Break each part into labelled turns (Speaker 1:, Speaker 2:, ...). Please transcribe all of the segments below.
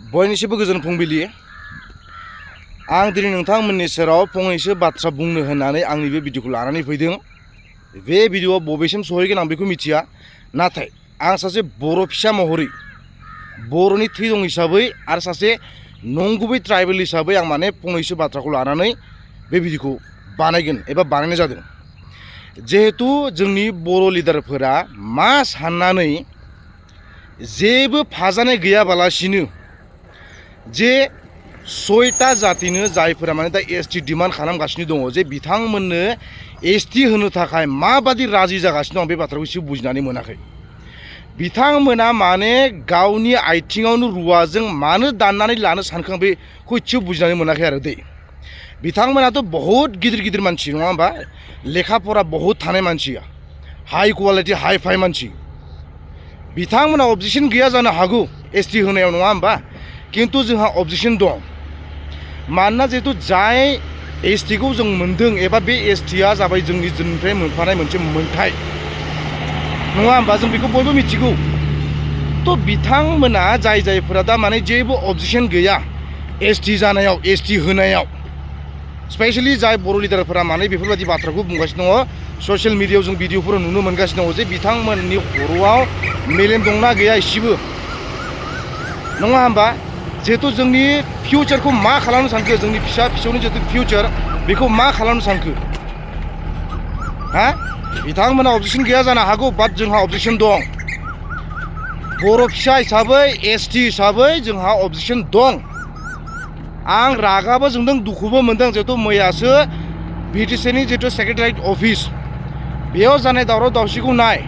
Speaker 1: बयनिसिमबो गोजोन फुंबिलि आं दिनै नोंथांमोननि सेराव फंनैसो बाथ्रा बुंनो होननानै आंनि बे भिडिअखौ लानानै फैदों। बे भिडिअआ बबेसिम सहैगोन आं बेखौ मिथिया, नाथाय आं सासे बर' फिसा महरै बर'नि थै दं हिसाबै आरो सासे नंगुबै ट्राइबेल हिसाबै आं माने फंनैसो बाथ्राखौ लानानै बे भिडिअखौ बानायगोन एबा बानायनाय जादों। जिहेतु जोंनि बर' लिडारफोरा मा साननानै जेबो फाजानाय गैयाबालासिनो जे 6टा जातिनो जायफोरा माने दा एसटि डिमान्ड खालामगासिनो दङ जे बिथांमोननो एसटि होनो थाखाय माबादि राजि जागासिनो दं बे बाथ्राखौ एसे बुजिनानै मोनाखै। बिथांमोना माने गावनि आथिङावनो रुवाजों मानो दाननानै लानो सानखो आं बेखौ एसे बुजिनानै मोनाखै आरो दै। बिथांमोनाथ' बहुत गिदिर गिदिर मानसि नङा होमबा, लेखा फरा बहुत थानाय मानसि, हाई क्वालिटी हाई फाई मानसि। बिथांमोना अबजेक्शन गैया जानो हागौ एसटि होनायाव नङा होमबा, किन्तु जोंहा अबजेक्शन दं। मानोना जिहेतु जाय एसटिखौ जों मोन्दों एबा बे एसटिआ जाबाय जोंनि जोंनिफ्राय मोनफानाय मोनसे मोन्थाय नङा होमबा, जों बेखौ बयबो मिथिगौ। थ' बिथांमोना जायफोरा दा माने जेबो अबजेक्शन गैया एसटि जानायाव एसटि होनायाव, स्पेशली जाय बर' लिडारफोरा माने बेफोरबायदि बाथ्राखौ बुंगासिनो दङ, ससियेल मिडियायाव जों भिडिअफोराव नुनो मोनगासिनो दङ जे बिथांमोननि खर'आव मेलेम दंना गैया एसेबो नङा होमबा। जिहेतु जोंनि फिउचारखौ मा खालामनो सानखो, जोंनि फिसा फिसौनि जिहेतु फिउचार बेखौ मा खालामनो सानखो हा। बिथांमोना अबजेक्शन गैया जानो हागौ, बाट जोंहा अबजेक्शन दं। बर' फिसा हिसाबै एसटि हिसाबै जोंहा अबजेक्शन दं। आं रागाबो जोंदों दुखुबो मोनदों। जिहेतु मैयासो बिटिसिनि जिहेतु सेक्रेटारियेट अफिस बेयाव जानाय दावराव दावसिखौ नाय,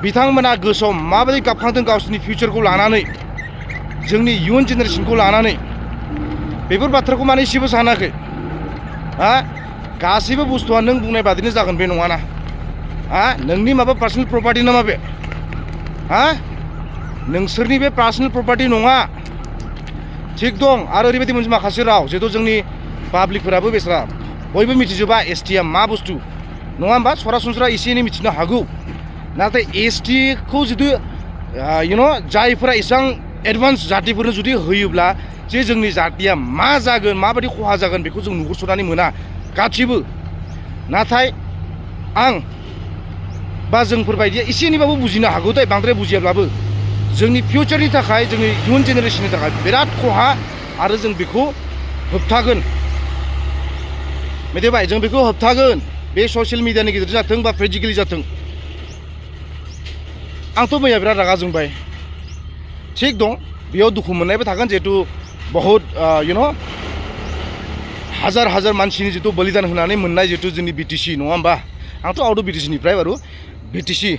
Speaker 1: बिथांमोना गोसोआव माबायदि गाबखांदों गावसोरनि फिउचारखौ लानानै, जोंनि इयुन जेनेरेसनखौ लानानै। बेफोर बाथ्राखौ माने एसेबो सानाखै हा। गासैबो बुस्थुआ नों बुंनाय बादिनो जागोन बे नङाना हा। नोंनि माबा पार्सनेल प्रपार्टि नामा बे हा, नोंसोरनि बे पार्सनेल प्रपार्टि नङा। थिग दं। आरो ओरैबायदि मोनसे माखासे राव जिहेतु जोंनि पाब्लिकफोराबो बेस्रा बयबो मिथिजोबा एसटिआ मा बुस्थु नङा होमबा। सरासनस्रा एसे एनै मिथिनो हागौ, नाथाय एसटिखौ जुदि जायफोरा एसेबां एडभान्स जातिफोरनो जुदि होयोब्ला जे जोंनि जातिया मा जागोन, माबायदि खहा जागोन बेखौ जों नुहुरस'नानै मोना गासिबो। नाथाय आं बा जोंफोरबायदिया एसे एनैबाबो बुजिनो हागौ दे, बांद्राय बुजियाब्लाबो। जोंनि फिउचारनि थाखाय, जोंनि इयुन जेनेरेसननि थाखाय बिराद खहा, आरो जों बेखौ होबथागोन मिथिबाय। जों बेखौ होबथागोन, बे ससियेल मिडियानि गेजेरजों जाथों बा फिजिकेलि जाथों। आंथ' मैया बिराद रागा जोंबाय। थिग दं, बेयाव दुखु मोननायबो थागोन, जिहेतु बहुद हाजार हाजार मानसिनि जितु बलिदान होनानै मोननाय जितु जोंनि बिटिसि नङा होमबा। आंथ' आउट अफ बिटिसिनिफ्राय बारु बिटिसि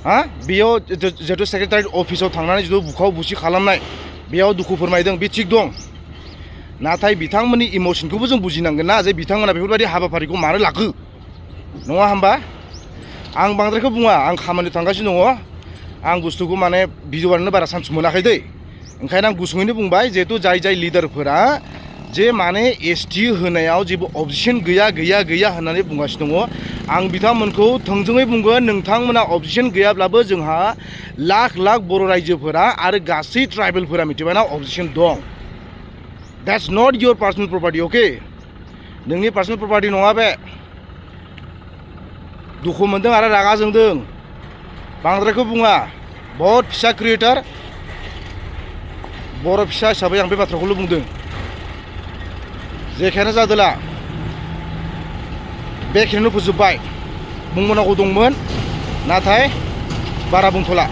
Speaker 1: हा। बेयाव जिहेतु सेक्रेटारियेट अफिसाव थांनानै जितु बुखाव बुसि खालामनाय, बेयाव दुखु फोरमायदों, बे थिग दं। नाथाय बिथांमोननि इमसनखौबो जों बुजिनांगोन ना, जे बिथांमोना बेफोरबायदि हाबाफारिखौ मानो लाखो नङा होमबा। आं बांद्रायखौ बुङा, आं खामानियाव थांगासिनो दङ। आं बुस्थुखौ माने भिडिअ बानायनो बारा चान्स मोनाखै दै, ओंखायनो आं गुसुङैनो बुंबाय। जिहेतु जाय लिडारफोरा जे माने एसटि होनायाव जेबो अबजेक्शन गैया गैया गैया होननानै बुंगासिनो दङ, आं बिथांमोनखौ थोंजोङै बुंगोन, नोंथांमोना अबजेक्शन गैयाब्लाबो जोंहा लाख लाख बर' रायजोफोरा आरो गासै ट्राइबेलफोरा मिथिबायना अबजेक्शन दं। That's not your personal property, अके। नोंनि पार्सनेल प्रपार्टि नङा बे। दुखु मोनदों आरो रागा जोंदों, बांद्रायखौ बुङा। बहुत फिसा क्रिएटर, बर' फिसा हिसाबै आं बे बाथ्राखौल' बुंदों। जेखियानो जादोला बेखिनियावनो फोजोबबाय। बुंबावनांगौ दंमोन, नाथाय बारा बुंथ'ला।